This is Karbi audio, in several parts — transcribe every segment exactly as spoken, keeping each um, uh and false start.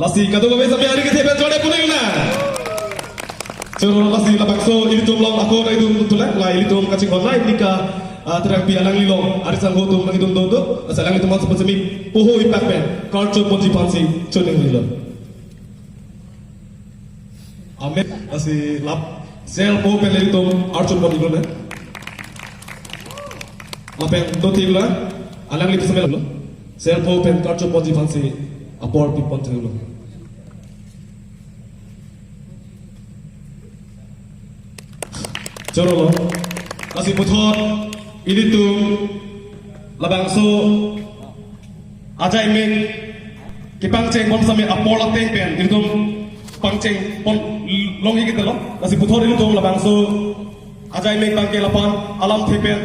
Lasi kadokave sampai hari ke seven jore puning na. Choro lasi labangso ilitum along ako na idun tulang la ilitum kachinghon la inika, ah, terang pi alanglilo ari sangho atum nangidun dodo, lasi alanglitum an seperti mi poho ipak pen karcho ponji aphansi choning lilo. Amen. Lasi lap sel po pen ilitum archo pon ilo na. Lapen do tigla alanglitum semel lo. Sel po pen karcho ponji aphansi apor pi pon tiglo. Choro lo. Lasi puthot ilitum labangso ajaimek kepangcheng pon sami apor ateng pen ilitum pangcheng pon longji ketelo. Lasi puthot ilitum labangso ajaimek abangke lapu-an alamthe pen.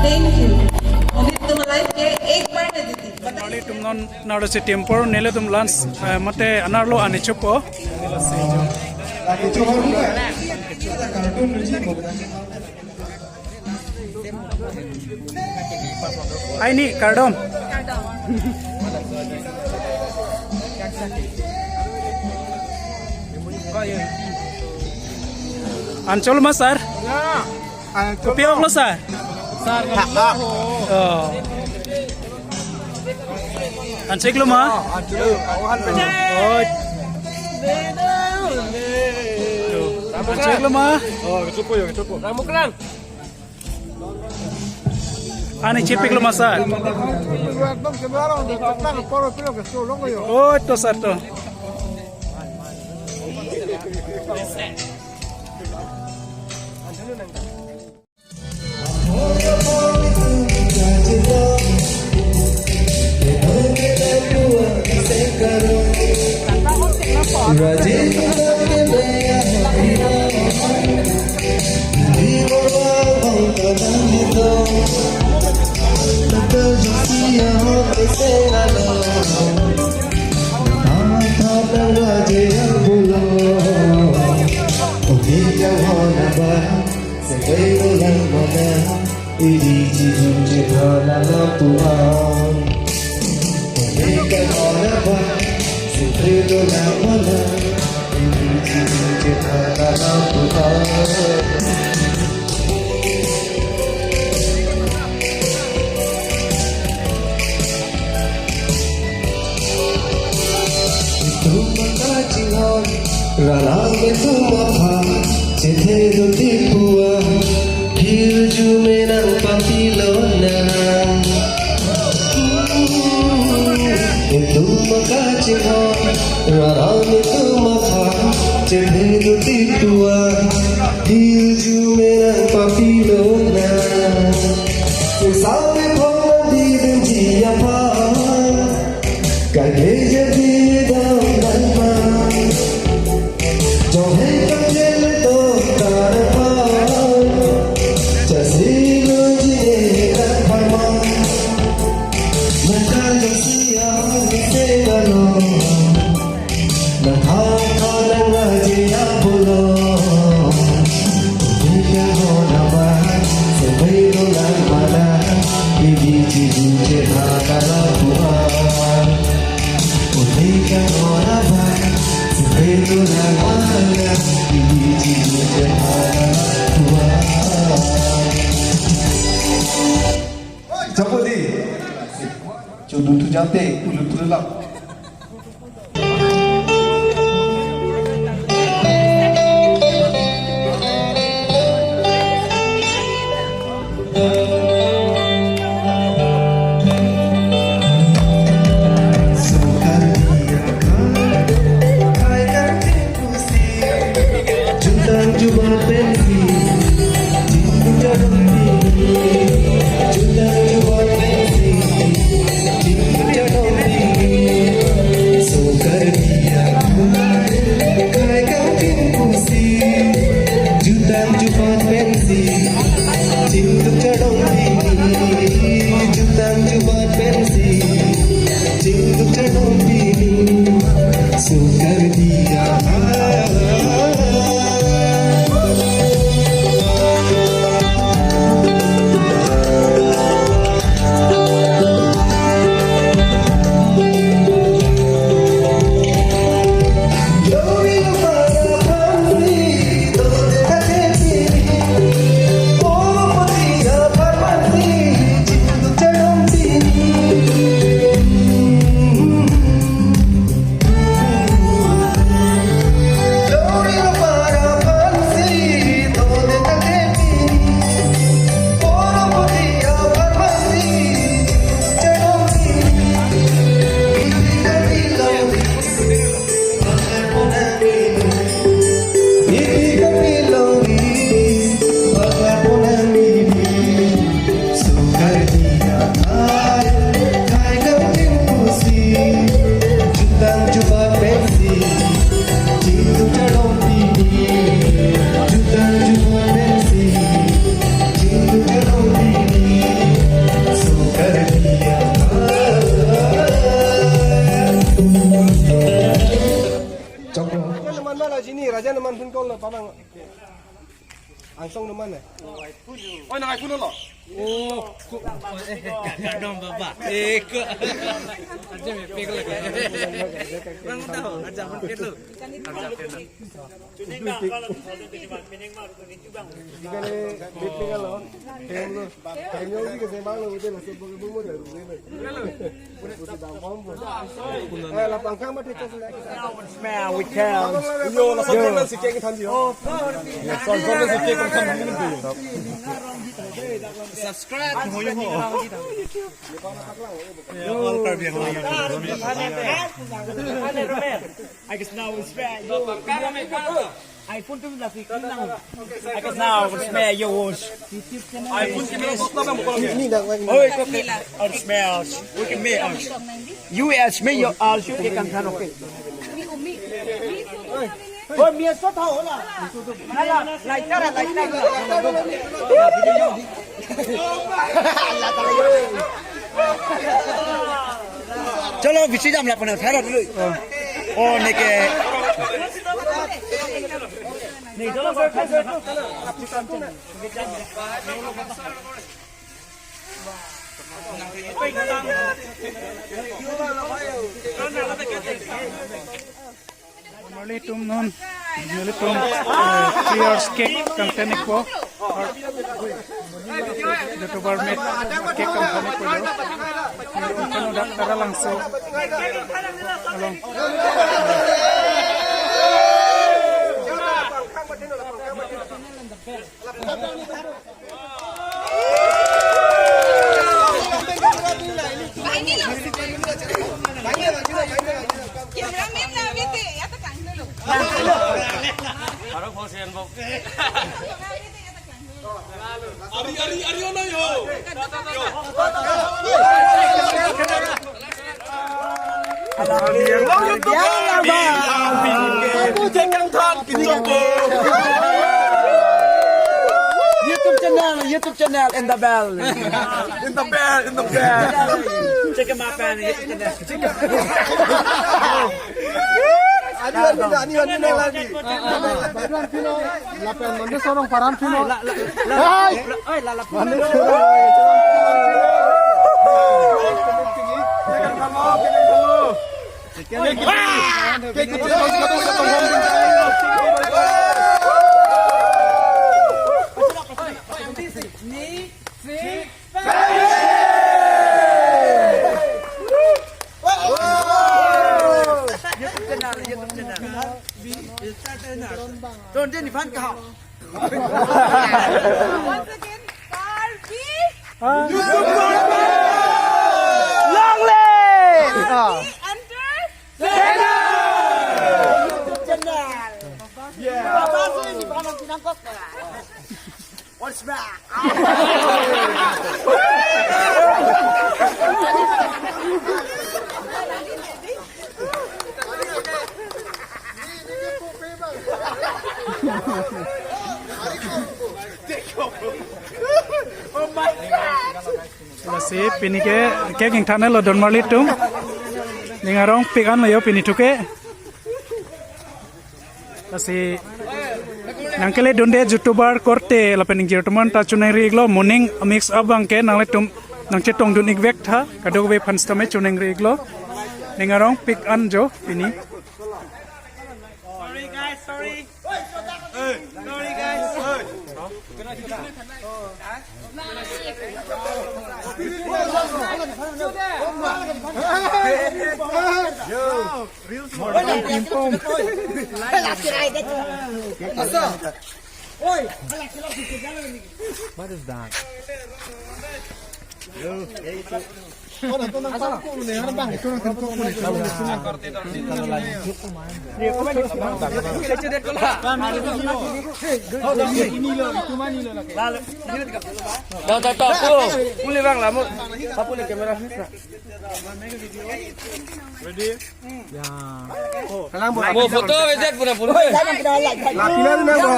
Thank you. Monit atum alai ke ek bar na didi. Charli atum non naro si tempur nelitum lunch, eh, mate anerlo ani chopo. Aini kardom. Kardom. Anchot ma sir? Kopi ok lo sir? Oh. Anchot lo ma? Oh. Anchot lo ma? Ani chepik lo ma sir? Oh, to sir to. Itum kachinghon, ralang itum aphan chethe do ti puan, hirjume nangpapilonang. Itum kachinghon, ralang itum aphan chethe do ti puan, hirjume nangpapilonang. Sesame phongan didun ji aphan, kage jadi dam dam. Jong hei kang jele to tar aphan, jasi lo ji ne tar aphan. Mekal jasi ahong se galo. Japo di. Chudu tu jate, ulu tu lap. Chokro. Raja naman mala jini, raja naman pun kol na pamang. Angsong naman eh. Oi, nang ai pun lo. Oh, ko, eh, eh, kadom baba. Eh, ko. Aja me pek lagi. Bang tahu, aja pun pek lu. Aja pek lu. Chini ka kalau misalnya di mana, meaning mah, meaning juga. Jika le, bit tinggal lo. Hem lo. Hem lo, jika saya malu, udah lah, sebab ibu muda, udah lah. Eh, lapang kang mati tas lagi. Smell with cows. Yo, la son son si kek than yo. Son son si kek than yo. Subscribe ho yo ho. Yo, all Karbi Anglong. I guess now it's fair. Yo. iPhone tu lagi kena. Akas now, smear your wash. iPhone kena. Oi, kok, or smear. Look at me. You ask me your ass, you can turn okay. Oh, mi so tha hola. Hala, lai tara, lai tara. Chalo, bishi jam la pona, thara dulu. Oh, neke. Nelitum non, nelitum, eh, three hours cake kangthan-ikpo. Duto barmet cake kangthan-ikpo lo. Nelitum kan udah tara langso. Along. Ari, ari, ari, ono yo. YouTube channel, YouTube channel, in the bell. In the bell, in the bell. Check him out, man. YouTube channel. Ani, ani, ani, ani, ani. Lapen mandi sorong param pino. La, la, la, la, oi, la, la, mandi sorong. YouTube channel, YouTube channel. Don din ivan ka. Once again, Karbi. Long live! Karbi Entertainer. YouTube channel. Yeah. Baba sih, ivan ang pinangkok. What's back? Lasi pini ke cake ingthan-etlo don marli atum. Ning arong pik an lo yo pini thu ke. Lasi nangkeledunde YouTuber korte lapen ingjir atum anta choningri-iklo, moning mix up abang ke nanglitum nangchetongdun-ik vek tha, kadokave aphan sitame choningri-iklo. Ning arong pik an jo pini. Sorry guys, sorry. Sorry guys. Yo. What is that? Tahu, tahu, tahu, pulo. Puli bang, lamu. Apa puli kamera? Ready? Ya. Kalang bo. Mau foto aja pura-pura. Lapilan na bo.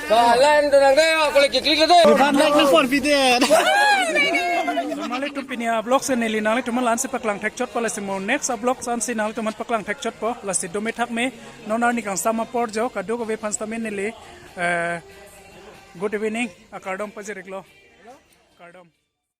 Kalang tu nang deh, aku lagi klik tu. Ivan like na for video. Mali tup Pini a-vlog si neli nanglitum aphan la-ansi paklang thekchotpo, lasi mo next a-vlog si nanglitum aphan paklang thekchotpo, lasi dome thakme, non arni kangsam apor jo, kadokave aphan sitame neli, eh, good evening akardom pajir-iklo. Kardom.